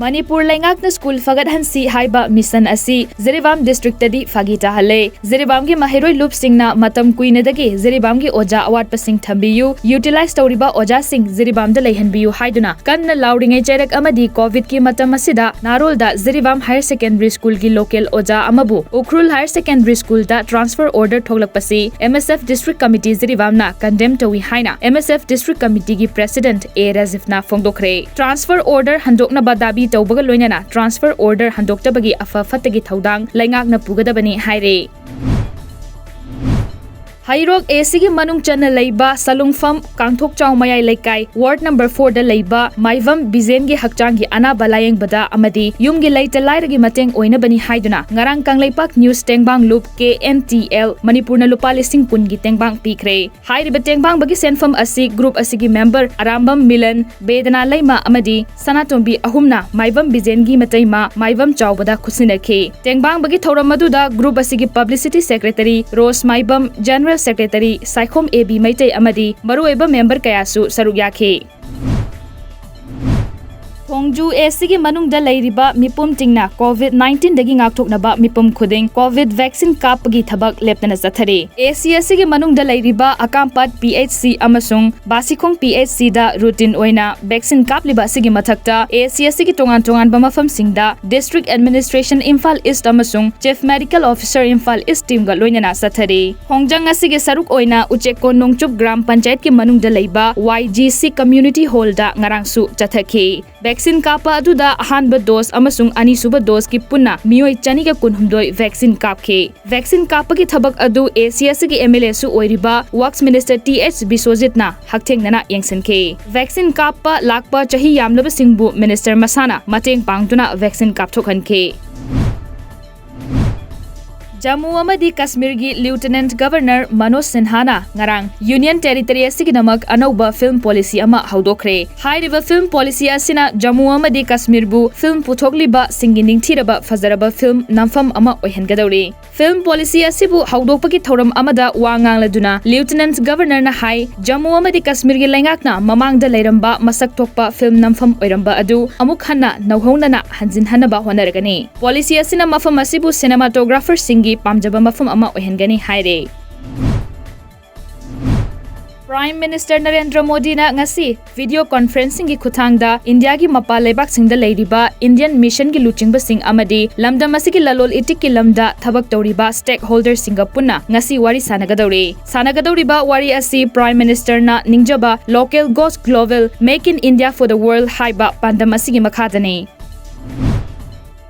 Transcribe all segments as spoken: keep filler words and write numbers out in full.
ꯃꯅꯤꯄꯨꯔ ꯂꯩꯉꯥꯛꯅ ꯁ꯭ꯀꯨꯜ ꯐꯒꯠꯍꯟꯁꯤ ꯍꯥꯏꯕ ꯃꯤꯁꯟ ꯑꯁꯤ ꯖꯤꯔꯤꯕꯥꯝ ꯗꯤꯁꯇ꯭ꯔꯤꯛꯇꯗꯤ ꯐꯥꯒꯤ ꯇꯥꯍꯜꯂꯦ꯫ ꯖꯤꯔꯤꯕꯥꯝꯒꯤ ꯃꯍꯩꯔꯣꯏ ꯂꯨꯞꯁꯤꯡꯅ ꯃꯇꯝ ꯀꯨꯏꯅꯗꯒꯤ ꯖꯤꯔꯤꯕꯥꯝꯒꯤ ꯑꯣꯖꯥ ꯑꯋꯥꯠꯄꯁꯤꯡ ꯊꯝꯕꯤꯌꯨ, ꯌꯨꯇꯤꯂꯥꯏꯖ ꯇꯧꯔꯤꯕ ꯑꯣꯖꯥꯁꯤꯡ ꯖꯤꯔꯤꯕꯥꯝꯗ ꯂꯩꯍꯟꯕꯤꯌꯨ ꯍꯥꯏꯗꯨꯅ ꯀꯟꯅ ꯂꯥꯎꯔꯤꯉꯩ ꯆꯩꯔꯛ ꯑꯃꯗꯤ ꯀꯣꯚꯤꯗꯀꯤ ꯃꯇꯝ ꯑꯁꯤꯗ ꯅꯥꯔꯣꯜꯗ ꯖꯤꯔꯤꯕꯥꯝ ꯍꯥꯌꯔ ꯁꯦꯀꯦꯟꯗꯔꯤ ꯁ꯭ꯀꯨꯜꯒꯤ ꯂꯣꯀꯦꯜ ꯑꯣꯖꯥ ꯑꯃꯕꯨ ꯎꯈ꯭ꯔꯨꯜ ꯍꯥꯌꯔ ꯁꯦꯀꯦꯟꯗꯔꯤ ꯁ꯭ꯀꯨꯜꯗ ꯇ꯭ꯔꯥꯟꯁꯐꯔ ꯑꯣꯔꯗꯔ ꯊꯣꯛꯂꯛꯄꯁꯤ ꯑꯦꯝ ꯑꯦꯁ ꯑꯦꯐ ꯗꯤꯁꯇ꯭ꯔꯤꯛ ꯀꯃꯤꯇꯤ ꯖꯤꯔꯤꯕꯥꯝꯅ ꯀꯟꯗꯦꯝ ꯇꯧꯏ ꯍꯥꯏꯅ ꯑꯦꯝ ꯑꯦꯁ ꯑꯦꯐ ꯗꯤꯁꯇ꯭ꯔꯤꯛ ꯀꯃꯤꯇꯤꯒꯤ ꯄ꯭ꯔꯦꯁꯤꯗꯦꯟꯠ ꯑꯦ ꯔꯥꯖꯤꯐꯅ ꯐꯣꯡꯗꯣꯛꯈ꯭ꯔꯦ꯫ ꯇ꯭ꯔꯥꯟꯁꯐꯔ ꯑꯣꯔꯗꯔ ꯍꯟꯗꯣꯛꯅꯕ ꯗꯥꯕꯤ ꯇꯧꯕꯒ ꯂꯣꯏꯅꯅ ꯇ꯭ꯔꯥꯟꯁꯐꯔ ꯑꯣꯔꯗꯔ ꯍꯟꯗꯣꯛꯇꯕꯒꯤ ꯑꯐ ꯐꯠꯇꯒꯤ ꯊꯧꯗꯥꯡ ꯂꯩꯉꯥꯛꯅ ꯄꯨꯒꯗꯕꯅꯤ ꯍꯥꯏꯔꯦ꯫ ꯍꯩꯔꯣꯛ ꯑꯦ ꯁꯤꯒꯤ ꯃꯅꯨꯡ ꯆꯟꯅ ꯂꯩꯕ ꯁꯂꯨꯡꯐꯝ ꯀꯥꯡꯊꯣꯛꯆꯥꯎ ꯃꯌꯥꯏ ꯂꯩꯀꯥꯏ ꯋꯥꯔꯗ ꯅꯝꯕꯔ ꯐꯣꯔꯗ ꯂꯩꯕ ꯃꯥꯏꯕꯝ ꯕꯤꯖꯦꯟꯒꯤ ꯍꯛꯆꯥꯡꯒꯤ ꯑꯅꯥꯕ ꯂꯥꯌꯦꯡꯕꯗ ꯑꯃꯗꯤ ꯌꯨꯝꯒꯤ ꯂꯩꯇ ꯂꯥꯏꯔꯒꯤ ꯃꯇꯦꯡ ꯑꯣꯏꯅꯕꯅꯤ ꯍꯥꯏꯗꯨꯅ ꯉꯔꯥꯡ ꯀꯪꯂꯩꯄꯥꯛ ꯅ꯭ꯌꯨꯁ ꯇꯦꯡꯕꯥꯡ ꯂꯨꯞ ꯀꯦ ꯑꯦꯟ ꯇꯤ ꯑꯦꯜ ꯃꯅꯤꯄꯨꯔꯅ ꯂꯨꯄꯥ ꯂꯤꯁꯤꯡ ꯀꯨꯟꯒꯤ ꯇꯦꯡꯕꯥꯡ ꯄꯤꯈ꯭ꯔꯦ꯫ ꯍꯥꯏꯔꯤꯕ ꯇꯦꯡꯕꯥꯡꯕꯒꯤ ꯁꯦꯟꯐꯝ ꯑꯁꯤ ꯒ꯭ꯔꯨꯞ ꯑꯁꯤꯒꯤ ꯃꯦꯝꯕꯔ ꯑꯔꯥꯝꯕꯝ ꯃꯤꯂꯟ, ꯕꯦꯗꯅꯥ ꯂꯩꯃ ꯑꯃꯗꯤ ꯁꯅꯥꯇꯣꯝꯕꯤ ꯑꯍꯨꯝꯅ ꯃꯥꯏꯕꯝ ꯕꯤꯖꯦꯟꯒꯤ ꯃꯇꯩꯃ ꯃꯥꯏꯕꯝ ꯆꯥꯎꯕꯗ ꯈꯨꯠꯁꯤꯟꯅꯈꯤ꯫ ꯇꯦꯡꯕꯥꯡꯕꯒꯤ ꯊꯧꯔꯝ ꯑꯗꯨꯗ ꯒ꯭ꯔꯨꯞ ꯑꯁꯤꯒꯤ ꯄꯕ꯭ꯂꯤꯁꯤꯇꯤ ꯁꯦꯀ꯭ꯔꯦꯇꯔꯤ ꯔꯣꯁ Maibam, general secretary Saikhom A B Meitei ꯑꯃꯗꯤ ꯃꯔꯨꯑꯣꯏꯕ ꯃꯦꯝꯕꯔ ꯀꯌꯥꯁꯨ ꯁꯔꯨꯛ ꯌꯥꯈꯤ꯫ ꯊꯣꯡꯖꯨ ꯑꯦ ꯁꯤꯒꯤ ꯃꯅꯨꯡꯗ ꯂꯩꯔꯤꯕ ꯃꯤꯄꯨꯝ ꯇꯤꯡꯅ ꯀꯣꯚꯤꯗ ꯅꯥꯏꯟꯇꯤꯟꯗꯒꯤ ꯉꯥꯛꯊꯣꯛꯅꯕ ꯃꯤꯄꯨꯝ ꯈꯨꯗꯤꯡ ꯀꯣꯚꯤꯗ ꯚꯦꯛꯁꯤꯟ ꯀꯥꯞꯄꯒꯤ ꯊꯕꯛ ꯂꯦꯞꯇꯅ ꯆꯠꯊꯔꯤ꯫ ꯑꯦ ꯁꯤ ꯑꯁꯤꯒꯤ ꯃꯅꯨꯡꯗ ꯂꯩꯔꯤꯕ ꯑꯀꯥꯝꯄꯥꯠ ꯄꯤ ꯑꯩꯆ ꯁꯤ ꯑꯃꯁꯨꯡ ꯕꯥꯁꯤꯈꯣꯡ ꯄꯤ ꯑꯩꯆ ꯁꯤꯗ ꯔꯨꯇꯤꯟ ꯑꯣꯏꯅ ꯚꯦꯛꯁꯤꯟ ꯀꯥꯞꯂꯤꯕ ꯑꯁꯤꯒꯤ ꯃꯊꯛꯇ ꯑꯦ ꯁꯤ ꯑꯁꯤꯒꯤ ꯇꯣꯉꯥꯟ ꯇꯣꯉꯥꯟꯕ ꯃꯐꯝꯁꯤꯡꯗ ꯗꯤꯁꯇ꯭ꯔꯤꯛ ꯑꯦꯗꯃꯤꯅꯤꯁꯇ꯭ꯔꯦꯁꯟ ꯏꯝꯐꯥꯜ ꯏꯁ꯭ꯠ ꯑꯃꯁꯨꯡ chief medical officer Imphal east ꯇꯤꯝꯒ ꯂꯣꯏꯅꯅ ꯆꯠꯊꯔꯤ꯫ ꯈꯣꯡꯖꯪ ꯑꯁꯤꯒꯤ ꯁꯔꯨꯛ ꯑꯣꯏꯅ ꯎꯆꯦꯛꯀꯣꯟ ꯅꯣꯡꯆꯨꯞ ꯒ꯭ꯔꯥꯝ ꯄꯟꯆꯥꯌꯠꯀꯤ ꯃꯅꯨꯡꯗ ꯂꯩꯕ ꯋꯥꯏ ꯖꯤ ꯁꯤ ꯀꯝꯃ꯭ꯌꯨꯅꯤꯇꯤ ꯍꯣꯜꯗ ꯉꯔꯥꯡꯁꯨ ꯆꯠꯊꯈꯤ꯫ ꯚꯦꯛꯁꯤꯟ ꯀꯥꯞꯄ ꯑꯗꯨꯗ ꯑꯍꯥꯟꯕ ꯗꯣꯁ ꯑꯃꯁꯨꯡ ꯑꯅꯤꯁꯨꯕ ꯗꯣꯁꯀꯤ ꯄꯨꯟꯅ ꯃꯤꯑꯣꯏ ꯆꯅꯤꯒ ꯀꯨꯟꯍꯨꯝꯗꯣꯏ ꯚꯦꯛꯁꯤꯟ ꯀꯥꯞꯈꯤ꯫ ꯚꯦꯛꯁꯤꯟ ꯀꯥꯞꯄꯒꯤ ꯊꯕꯛ ꯑꯗꯨ ꯑꯦ ꯁꯤ ꯑꯁꯤꯒꯤ ꯑꯦꯝ ꯑꯦꯜ ꯑꯦꯁꯨ ꯑꯣꯏꯔꯤꯕ ꯋꯥꯛꯁ ꯃꯤꯅꯤꯁꯇꯔ ꯇꯤ ꯑꯩꯆ ꯕꯤꯁ꯭ꯋꯖꯤꯠꯅ ꯍꯛꯊꯦꯡꯅꯅ ꯌꯦꯡꯁꯤꯟꯈꯤ꯫ ꯚꯦꯛꯁꯤꯟ ꯀꯥꯞꯄ ꯂꯥꯛꯄ ꯆꯍꯤ ꯌꯥꯝꯂꯕꯁꯤꯡꯕꯨ ꯃꯤꯅꯤꯁꯇꯔ ꯃꯁꯥꯅ ꯃꯇꯦꯡ ꯄꯥꯡꯗꯨꯅ ꯚꯦꯛꯁꯤꯟ ꯀꯥꯞꯊꯣꯛꯍꯟꯈꯤ꯫ ꯖꯝꯃꯨ ꯑꯃꯗꯤ ꯀꯥꯁꯃꯤꯔꯒꯤ Lieutenant Governor ꯃꯅꯣꯖ ꯁꯤꯟꯍꯥꯅ ꯉꯔꯥꯡ Union Territory ꯑꯁꯤꯒꯤꯗꯃꯛ ꯑꯅꯧꯕ film policy ꯑꯃ ꯍꯧꯗꯣꯛꯈ꯭ꯔꯦ꯫ ꯍꯥꯏꯔꯤꯕ film policy ꯑꯁꯤꯅ ꯖꯝꯃꯨ ꯑꯃꯗꯤ ꯀꯥꯁꯃꯤꯔꯕꯨ film ꯄꯨꯊꯣꯛꯂꯤꯕꯁꯤꯡꯒꯤ ꯅꯤꯡꯊꯤꯔꯕ ꯐꯖꯔꯕ film ꯅꯝꯐꯝ ꯑꯃ ꯑꯣꯏꯍꯟꯒꯗꯧꯔꯤ꯫ Film policy ꯑꯁꯤꯕꯨ ꯍꯧꯗꯣꯛꯄꯒꯤ ꯊꯧꯔꯝ ꯑꯃꯗ ꯋꯥ ꯉꯥꯡꯂꯗꯨꯅ Lieutenant Governorꯅ ꯍꯥꯏ, ꯖꯝꯃꯨ ꯑꯃꯗꯤ ꯀꯥꯁꯃꯤꯔꯒꯤ ꯂꯩꯉꯥꯛꯅ ꯃꯃꯥꯡꯗ ꯂꯩꯔꯝꯕ ꯃꯁꯛ ꯊꯣꯛꯄ film ꯅꯝꯐꯝ ꯑꯣꯏꯔꯝꯕ ꯑꯗꯨ ꯑꯃꯨꯛ ꯍꯟꯅ ꯅꯧꯍꯧꯅꯅ ꯍꯟꯖꯤꯟꯍꯟꯅꯕ ꯍꯣꯠꯅꯔꯒꯅꯤ꯫ Policy ꯑꯁꯤꯅ ꯃꯐꯝ ꯑꯁꯤꯕꯨ cinematographerꯁꯤꯡꯒꯤ ꯄꯥꯝꯖꯕ ꯃꯐꯝ ꯑꯃ ꯑꯣꯏꯍꯟꯒꯅꯤ ꯍꯥꯏꯔꯦ꯫ Prime Minister ꯅꯔꯦꯟꯗ꯭ꯔ ꯃꯣꯗꯤꯅ ꯉꯁꯤ video conferencingꯒꯤ ꯈꯨꯠꯊꯥꯡꯗ ꯏꯟꯗꯤꯌꯥꯒꯤ ꯃꯄꯥꯟ ꯂꯩꯕꯥꯛꯁꯤꯡꯗ ꯂꯩꯔꯤꯕ Indian missionꯒꯤ ꯂꯨꯆꯤꯡꯕꯁꯤꯡ ꯑꯃꯗꯤ ꯂꯝꯗꯝ ꯑꯁꯤꯒꯤ ꯂꯂꯣꯜ ꯏꯇꯤꯛꯀꯤ ꯂꯝꯗ ꯊꯕꯛ ꯇꯧꯔꯤꯕ stakeholderꯁꯤꯡꯒ ꯄꯨꯟꯅ ꯉꯁꯤ ꯋꯥꯔꯤ ꯁꯥꯟꯅꯒꯗꯧꯔꯤ꯫ ꯁꯥꯟꯅꯒꯗꯧꯔꯤꯕ ꯋꯥꯔꯤ ꯑꯁꯤ Prime Ministerꯅ ꯅꯤꯡꯖꯕ Local Goes Global, Make in India for the World ꯍꯥꯏꯕ ꯄꯥꯟꯗꯝ ꯑꯁꯤꯒꯤ ꯃꯈꯥꯗꯅꯤ꯫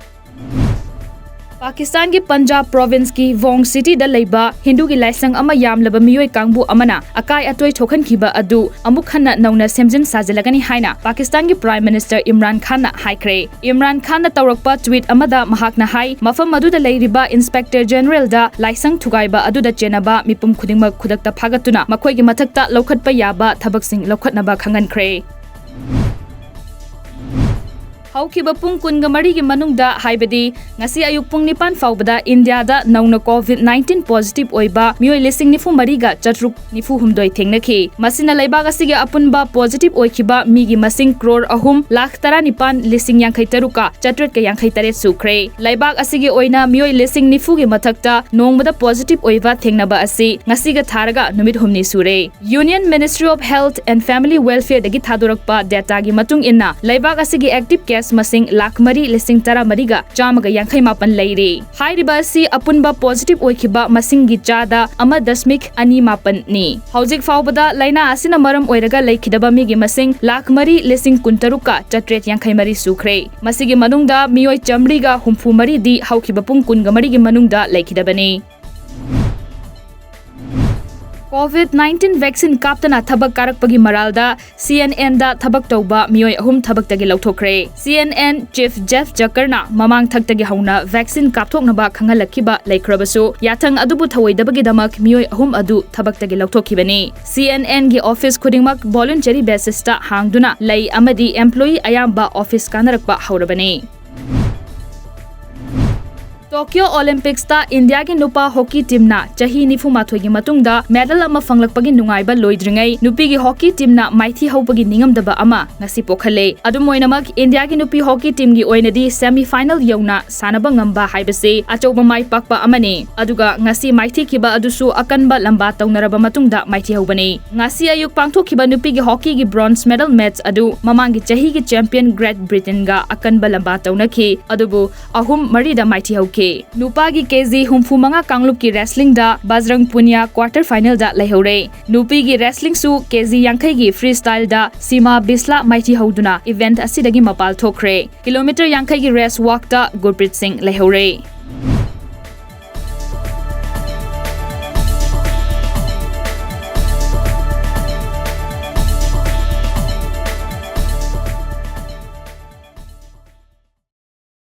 ꯄꯥꯀꯤꯁꯇꯥꯟꯒꯤ ꯄꯟꯖꯥꯕ provinceꯀꯤ ꯚꯣꯡ cityꯗ ꯂꯩꯕ ꯍꯤꯟꯗꯨꯒꯤ ꯂꯥꯏꯁꯪ ꯑꯃ ꯌꯥꯝꯂꯕ ꯃꯤꯑꯣꯏ ꯀꯥꯡꯕꯨ ꯑꯃꯅ ꯑꯀꯥꯏ ꯑꯇꯣꯏ ꯊꯣꯛꯍꯟꯈꯤꯕ ꯑꯗꯨ ꯑꯃꯨꯛ ꯍꯟꯅ ꯅꯧꯅ ꯁꯦꯝꯖꯤꯟ ꯁꯥꯖꯤꯜꯂꯒꯅꯤ ꯍꯥꯏꯅ ꯄꯥꯀꯤꯁꯇꯥꯟꯒꯤ Prime Minister ꯏꯝꯔꯥꯟ ꯈꯥꯟꯅ ꯍꯥꯏꯈ꯭ꯔꯦ꯫ ꯏꯝꯔꯥꯟ ꯈꯥꯟꯅ ꯇꯧꯔꯛꯄ tweet ꯑꯃꯗ ꯃꯍꯥꯛꯅ ꯍꯥꯏ, ꯃꯐꯝ ꯑꯗꯨꯗ ꯂꯩꯔꯤꯕ Inspector Generalꯗ ꯂꯥꯏꯁꯪ ꯊꯨꯒꯥꯏꯕ ꯑꯗꯨꯗ ꯆꯦꯟꯅꯕ ꯃꯤꯄꯨꯝ ꯈꯨꯗꯤꯡꯃꯛ ꯈꯨꯗꯛꯇ ꯐꯥꯒꯠꯇꯨꯅ ꯃꯈꯣꯏꯒꯤ ꯃꯊꯛꯇ ꯂꯧꯈꯠꯄ ꯌꯥꯕ ꯊꯕꯛꯁꯤꯡ ꯂꯧꯈꯠꯅꯕ ꯈꯪꯍꯟꯈ꯭ꯔꯦ꯫ ꯍꯧꯈꯤꯕ ꯄꯨꯡ ꯀꯨꯟꯒ ꯃꯔꯤꯒꯤ ꯃꯅꯨꯡꯗ, ꯍꯥꯏꯕꯗꯤ ꯉꯁꯤ ꯑꯌꯨꯛ ꯄꯨꯡ ꯅꯤꯄꯥꯟ ꯐꯥꯎꯕꯗ ꯏꯟꯗꯤꯌꯥꯗ ꯅꯧꯅ COVID nineteen positive ꯑꯣꯏꯕ ꯃꯤꯑꯣꯏ ꯂꯤꯁꯤꯡ ꯅꯤꯐꯨ ꯃꯔꯤꯒ ꯆꯥꯇ꯭ꯔꯨꯛ ꯅꯤꯐꯨ ꯍꯨꯝꯗꯣꯏ ꯊꯦꯡꯅꯈꯤ꯫ ꯃꯁꯤꯅ ꯂꯩꯕꯥꯛ ꯑꯁꯤꯒꯤ ꯑꯄꯨꯟꯕ positive ꯑꯣꯏꯈꯤꯕ ꯃꯤꯒꯤ ꯃꯁꯤꯡ crore ꯑꯍꯨꯝ ꯂꯥꯈ ꯇꯔꯥꯅꯤꯄꯥꯟ ꯂꯤꯁꯤꯡ ꯌꯥꯡꯈꯩ ꯇꯔꯨꯛꯀ ꯆꯥꯇ꯭ꯔꯦꯠꯀ ꯌꯥꯡꯈꯩ ꯇꯔꯦꯠ ꯁꯨꯈ꯭ꯔꯦ꯫ ꯂꯩꯕꯥꯛ ꯑꯁꯤꯒꯤ ꯑꯣꯏꯅ ꯃꯤꯑꯣꯏ ꯂꯤꯁꯤꯡ ꯅꯤꯐꯨꯒꯤ ꯃꯊꯛꯇ ꯅꯣꯡꯃꯗ positive ꯑꯣꯏꯕ ꯊꯦꯡꯅꯕ ꯑꯁꯤ ꯉꯁꯤꯒ ꯊꯥꯔꯒ ꯅꯨꯃꯤꯠ ꯍꯨꯝꯅꯤ ꯁꯨꯔꯦ꯫ Union Ministry of Health and Family Welfareꯗꯒꯤ ꯊꯥꯗꯣꯔꯛꯄ dataꯒꯤ ꯃꯇꯨꯡ ꯏꯟꯅ, ꯂꯩꯕꯥꯛ ꯑꯁꯤꯒꯤ active case ꯃꯁꯤꯡ ꯂꯥꯈ ꯃꯔꯤ ꯂꯤꯁꯤꯡ ꯇꯔꯥꯃꯔꯤꯒ ꯆꯥꯝꯃꯒ ꯌꯥꯡꯈꯩ ꯃꯥꯄꯟ ꯂꯩꯔꯤ꯫ ꯍꯥꯏꯔꯤꯕ ꯑꯁꯤ ꯑꯄꯨꯟꯕ positive ꯑꯣꯏꯈꯤꯕ ꯃꯁꯤꯡꯒꯤ ꯆꯥꯗ ꯑꯃ ꯗꯁꯃꯤꯛ ꯑꯅꯤ ꯃꯥꯄꯟꯅꯤ꯫ ꯍꯧꯖꯤꯛ ꯐꯥꯎꯕꯗ ꯂꯥꯏꯅꯥ ꯑꯁꯤꯅ ꯃꯔꯝ ꯑꯣꯏꯔꯒ ꯂꯩꯈꯤꯗꯕ ꯃꯤꯒꯤ ꯃꯁꯤꯡ ꯂꯥꯈ ꯃꯔꯤ ꯂꯤꯁꯤꯡ ꯀꯨꯟꯇꯔꯨꯛꯀ ꯆꯥꯇ꯭ꯔꯦꯠ ꯌꯥꯡꯈꯩ ꯃꯔꯤ ꯁꯨꯈ꯭ꯔꯦ꯫ ꯃꯁꯤꯒꯤ ꯃꯅꯨꯡꯗ ꯃꯤꯑꯣꯏ ꯆꯥꯃꯔꯤꯒ ꯍꯨꯝꯐꯨ ꯃꯔꯤꯗꯤ ꯍꯧꯈꯤꯕ ꯄꯨꯡ ꯀꯨꯟꯒ ꯃꯔꯤꯒꯤ ꯃꯅꯨꯡꯗ ꯂꯩꯈꯤꯗꯕꯅꯤ꯫ COVID nineteen vaccine ꯀꯥꯞꯇꯅ ꯊꯕꯛ ꯀꯥꯔꯛꯄꯒꯤ ꯃꯔꯥꯜꯗ C N N ꯗ ꯊꯕꯛ ꯇꯧꯕ ꯃꯤꯑꯣꯏ ꯑꯍꯨꯝ ꯊꯕꯛꯇꯒꯤ ꯂꯧꯊꯣꯛꯈ꯭ꯔꯦ꯫ C N N chief Jeff Zucker ꯅ ꯃꯃꯥꯡ ꯊꯛꯇꯒꯤ ꯍꯧꯅ vaccine ꯀꯥꯞꯊꯣꯛꯅꯕ ꯈꯪꯍꯜꯂꯛꯈꯤꯕ ꯂꯩꯈ꯭ꯔꯕꯁꯨ, ꯌꯥꯊꯪ ꯑꯗꯨꯕꯨ ꯊꯧꯑꯣꯏꯗꯕꯒꯤꯗꯃꯛ ꯃꯤꯑꯣꯏ ꯑꯍꯨꯝ ꯑꯗꯨ ꯊꯕꯛꯇꯒꯤ ꯂꯧꯊꯣꯛꯈꯤꯕꯅꯤ꯫ C N N ꯒꯤ office ꯈꯨꯗꯤꯡꯃꯛ voluntary basis ꯇ ꯍꯥꯡꯗꯨꯅ ꯂꯩ ꯑꯃꯗꯤ employee ꯑꯌꯥꯝꯕ office ꯀꯥꯅꯔꯛꯄ ꯍꯧꯔꯕꯅꯤ꯫ Tokyo Olympics ꯇ ꯏꯟꯗꯤꯌꯥꯒꯤ ꯅꯨꯄꯥ hockey team ꯅ ꯆꯍꯤ ꯅꯤꯐꯨ ꯃꯥꯊꯣꯏꯒꯤ ꯃꯇꯨꯡꯗ medal ꯑꯃ ꯐꯪꯂꯛꯄꯒꯤ ꯅꯨꯡꯉꯥꯏꯕ ꯂꯣꯏꯗ꯭ꯔꯤꯉꯩ, ꯅꯨꯄꯤꯒꯤ hockey team ꯅ ꯃꯥꯏꯊꯤ ꯍꯧꯕꯒꯤ ꯅꯤꯡꯉꯝꯗꯕ ꯑꯃ ꯉꯁꯤ ꯄꯣꯛꯍꯜꯂꯦ꯫ ꯑꯗꯨꯝ ꯑꯣꯏꯅꯃꯛ, ꯏꯟꯗꯤꯌꯥꯒꯤ ꯅꯨꯄꯤ hockey team ꯒꯤ ꯑꯣꯏꯅꯗꯤ semi final ꯌꯧꯅ ꯁꯥꯟꯅꯕ ꯉꯝꯕ ꯍꯥꯏꯕꯁꯤ ꯑꯆꯧꯕ ꯃꯥꯏ ꯄꯥꯛꯄ ꯑꯃꯅꯤ꯫ ꯑꯗꯨꯒ ꯉꯁꯤ ꯃꯥꯏꯊꯤꯈꯤꯕ ꯑꯗꯨꯁꯨ ꯑꯀꯟꯕ ꯂꯝꯕꯥ ꯇꯧꯅꯔꯕ ꯃꯇꯨꯡꯗ ꯃꯥꯏꯊꯤꯍꯧꯕꯅꯤ꯫ ꯉꯁꯤ ꯑꯌꯨꯛ ꯄꯥꯡꯊꯣꯛꯈꯤꯕ ꯅꯨꯄꯤꯒꯤ hockey ꯒꯤ bronze medal match ꯑꯗꯨ ꯃꯃꯥꯡꯒꯤ ꯆꯍꯤꯒꯤ champion Great Britain ꯒ ꯑꯀꯟꯕ ꯂꯝꯕꯥ ꯇꯧꯅꯈꯤ, ꯑꯗꯨꯕꯨ ꯑꯍꯨꯝ ꯃꯔꯤꯗ ꯃꯥꯏꯊꯤꯍꯧꯈꯤ꯫ ꯅꯨꯄꯥꯒꯤ KG ꯍꯨꯝꯐꯨ ꯃꯉꯥ ꯀꯥꯡꯂꯨꯞꯀꯤ wrestling ꯗ ꯕꯖꯔꯪ ꯄꯨꯅꯤꯌꯥ quarter final ꯗ ꯂꯩꯍꯧꯔꯦ꯫ ꯅꯨꯄꯤꯒꯤ wrestling ꯁꯨ KG ꯌꯥꯡꯈꯩꯒꯤ freestyle ꯗ ꯁꯤꯃꯥ ꯕꯤꯁꯂꯥ ꯃꯥꯏꯊꯤꯍꯧꯗꯨꯅ event ꯑꯁꯤꯗꯒꯤ ꯃꯄꯥꯜ ꯊꯣꯛꯈ꯭ꯔꯦ꯫ Kilometre ꯌꯥꯡꯈꯩꯒꯤ race walk ꯇ ꯒꯨꯔꯄ꯭ꯔꯤꯠ ꯁꯤꯡ ꯂꯩꯍꯧꯔꯦ꯫